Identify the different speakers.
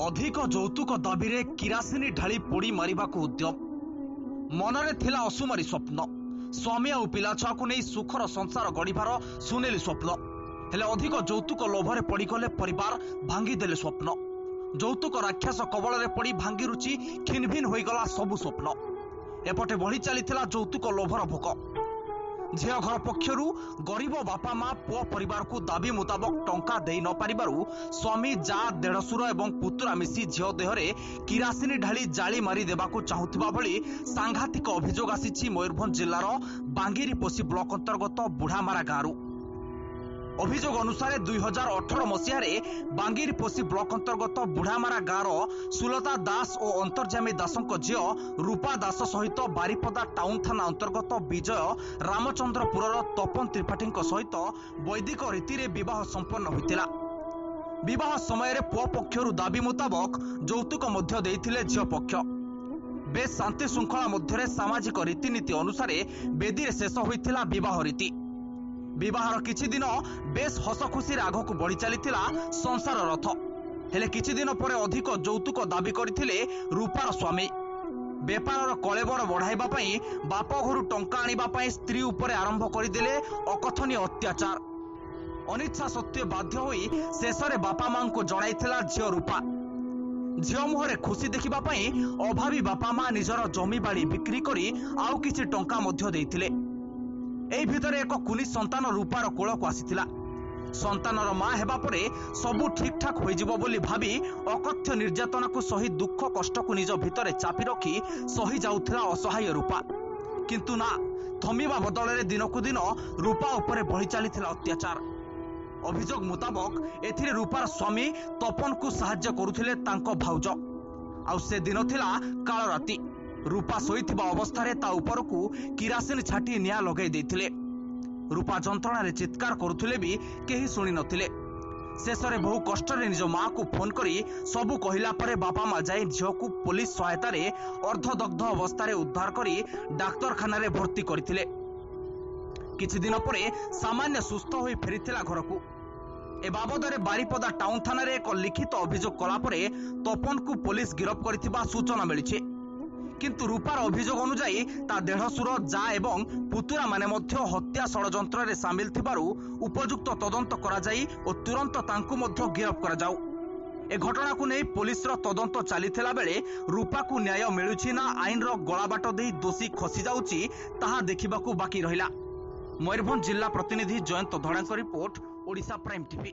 Speaker 1: ଅଧିକ ଯୌତୁକ ଦାବିରେ କିରାସିନି ଢାଳି ପୋଡ଼ି ମାରିବାକୁ ଉଦ୍ୟମ। ମନରେ ଥିଲା ଅସୁମାରୀ ସ୍ୱପ୍ନ, ସ୍ୱାମୀ ଆଉ ପିଲାଛୁଆକୁ ନେଇ ସୁଖର ସଂସାର ଗଢ଼ିବାର ସୁନେଲି ସ୍ୱପ୍ନ। ହେଲେ ଅଧିକ ଯୌତୁକ ଲୋଭରେ ପଡ଼ିଗଲେ ପରିବାର ଭାଙ୍ଗିଦେଲେ ସ୍ୱପ୍ନ। ଯୌତୁକ ରାକ୍ଷସ କବଳରେ ପଡ଼ି ଭାଙ୍ଗିରୁଚି ଖିନଭିନ ହୋଇଗଲା ସବୁ ସ୍ୱପ୍ନ। ଏପଟେ ବଢ଼ି ଚାଲିଥିଲା ଯୌତୁକ ଲୋଭର ଭୋକ। ଝିଅ ଘର ପକ୍ଷରୁ ଗରିବ ବାପା ମା ପୁଅ ପରିବାରକୁ ଦାବି ମୁତାବକ ଟଙ୍କା ଦେଇ ନ ପାରିବାରୁ ସ୍ୱାମୀ, ଯା, ଦେଢ଼ଶୁର ଏବଂ ପୁତୁରା ମିଶି ଝିଅ ଦେହରେ କିରାସିନି ଢାଳି ଜାଳି ମାରି ଦେବାକୁ ଚାହୁଁଥିବା ଭଳି ସାଂଘାତିକ ଅଭିଯୋଗ ଆସିଛି ମୟୂରଭଞ୍ଜ ଜିଲ୍ଲାର ବାଙ୍ଗିରିପୋଷି ବ୍ଲକ ଅନ୍ତର୍ଗତ ବୁଢ଼ାମାରା ଗାଁରୁ। ଅଭିଯୋଗ ଅନୁସାରେ 2018 ମସିହାରେ ବାଙ୍ଗିରିପୋଷି ବ୍ଲକ ଅନ୍ତର୍ଗତ ବୁଢ଼ାମାରା ଗାଁର ସୁଲତା ଦାସ ଓ ଅନ୍ତର୍ଯାମୀ ଦାସଙ୍କ ଝିଅ ରୂପା ଦାସ ସହିତ ବାରିପଦା ଟାଉନ ଥାନା ଅନ୍ତର୍ଗତ ବିଜୟ ରାମଚନ୍ଦ୍ରପୁରର ତପନ ତ୍ରିପାଠୀଙ୍କ ସହିତ ବୈଦିକ ରୀତିରେ ବିବାହ ସମ୍ପନ୍ନ ହୋଇଥିଲା। ବିବାହ ସମୟରେ ପୁଅ ପକ୍ଷରୁ ଦାବି ମୁତାବକ ଯୌତୁକ ମଧ୍ୟ ଦେଇଥିଲେ ଝିଅ ପକ୍ଷ। ବେଶ୍ ଶାନ୍ତି ଶୃଙ୍ଖଳା ମଧ୍ୟରେ ସାମାଜିକ ରୀତିନୀତି ଅନୁସାରେ ବେଦୀରେ ଶେଷ ହୋଇଥିଲା ବିବାହ ରୀତି। ବିବାହର କିଛି ଦିନ ବେଶ୍ ହସ ଖୁସିରେ ଆଗକୁ ବଢି ଚାଲିଥିଲା ସଂସାର ରଥ। ହେଲେ କିଛି ଦିନ ପରେ ଅଧିକ ଯୌତୁକ ଦାବି କରିଥିଲେ ରୂପାର ସ୍ୱାମୀ। ବେପାରର କଳେବର ବଢାଇବା ପାଇଁ ବାପ ଘରୁ ଟଙ୍କା ଆଣିବା ପାଇଁ ସ୍ତ୍ରୀ ଉପରେ ଆରମ୍ଭ କରିଦେଲେ ଅକଥନୀୟ ଅତ୍ୟାଚାର। ଅନିଚ୍ଛା ସତ୍ତ୍ୱେ ବାଧ୍ୟ ହୋଇ ଶେଷରେ ବାପା ମାଙ୍କୁ ଜଣାଇଥିଲା ଝିଅ ରୂପା। ଝିଅ ମୁହଁରେ ଖୁସି ଦେଖିବା ପାଇଁ ଅଭାବୀ ବାପା ମା ନିଜର ଜମିବାଡ଼ି ବିକ୍ରି କରି ଆଉ କିଛି ଟଙ୍କା ମଧ୍ୟ ଦେଇଥିଲେ। ଏହି ଭିତରେ ଏକ କୁନି ସନ୍ତାନ ରୂପାର କୋଳକୁ ଆସିଥିଲା। ସନ୍ତାନର ମା ହେବା ପରେ ସବୁ ଠିକଠାକ ହୋଇଯିବ ବୋଲି ଭାବି ଅକଥ୍ୟ ନିର୍ଯାତନାକୁ ସହି ଦୁଃଖ କଷ୍ଟକୁ ନିଜ ଭିତରେ ଚାପି ରଖି ସହି ଯାଉଥିଲା ଅସହାୟ ରୂପା। କିନ୍ତୁ ନା, ଥମିବା ବଦଳରେ ଦିନକୁ ଦିନ ରୂପା ଉପରେ ବଢ଼ି ଚାଲିଥିଲା ଅତ୍ୟାଚାର। ଅଭିଯୋଗ ମୁତାବକ ଏଥିରେ ରୂପାର ସ୍ୱାମୀ ତପନକୁ ସାହାଯ୍ୟ କରୁଥିଲେ ତାଙ୍କ ଭାଉଜ। ଆଉ ସେ ଦିନ ଥିଲା କାଳ ରାତି। ରୂପା ଶୋଇଥିବା ଅବସ୍ଥାରେ ତା ଉପରକୁ କିରାସିନି ଛାଟି ନିଆଁ ଲଗାଇ ଦେଇଥିଲେ। ରୂପା ଯନ୍ତ୍ରଣାରେ ଚିତ୍କାର କରୁଥିଲେ ବି କେହି ଶୁଣି ନଥିଲେ। ଶେଷରେ ବହୁ କଷ୍ଟରେ ନିଜ ମାଆକୁ ଫୋନ କରି ସବୁ କହିଲା ପରେ ବାପା ମା ଯାଇ ଝିଅକୁ ପୋଲିସ ସହାୟତାରେ ଅର୍ଦ୍ଧଦଗ୍ଧ ଅବସ୍ଥାରେ ଉଦ୍ଧାର କରି ଡାକ୍ତରଖାନାରେ ଭର୍ତ୍ତି କରିଥିଲେ। କିଛି ଦିନ ପରେ ସାମାନ୍ୟ ସୁସ୍ଥ ହୋଇ ଫେରିଥିଲା ଘରକୁ। ଏ ବାବଦରେ ବାରିପଦା ଟାଉନ ଥାନାରେ ଏକ ଲିଖିତ ଅଭିଯୋଗ କଲା ପରେ ତପନକୁ ପୋଲିସ ଗିରଫ କରିଥିବା ସୂଚନା ମିଳିଛି। କିନ୍ତୁ ରୂପାର ଅଭିଯୋଗ ଅନୁଯାୟୀ ତା ଦେଢ଼ଶୁର, ଯା ଏବଂ ପୁତୁରାମାନେ ମଧ୍ୟ ହତ୍ୟା ଷଡ଼ଯନ୍ତ୍ରରେ ସାମିଲ ଥିବାରୁ ଉପଯୁକ୍ତ ତଦନ୍ତ କରାଯାଇ ଓ ତୁରନ୍ତ ତାଙ୍କୁ ମଧ୍ୟ ଗିରଫ କରାଯାଉ। ଏ ଘଟଣାକୁ ନେଇ ପୋଲିସର ତଦନ୍ତ ଚାଲିଥିଲା ବେଳେ ରୂପାକୁ ନ୍ୟାୟ ମିଳୁଛି ନା ଆଇନର ଗଳାବାଟ ଦେଇ ଦୋଷୀ ଖସି ଯାଉଛି, ତାହା ଦେଖିବାକୁ ବାକି ରହିଲା। ମୟୂରଭଞ୍ଜ ଜିଲ୍ଲା ପ୍ରତିନିଧି ଜୟନ୍ତ ଧଡ଼ାଙ୍କ ରିପୋର୍ଟ, ଓଡ଼ିଶା ପ୍ରାଇମ୍ ଟିଭି।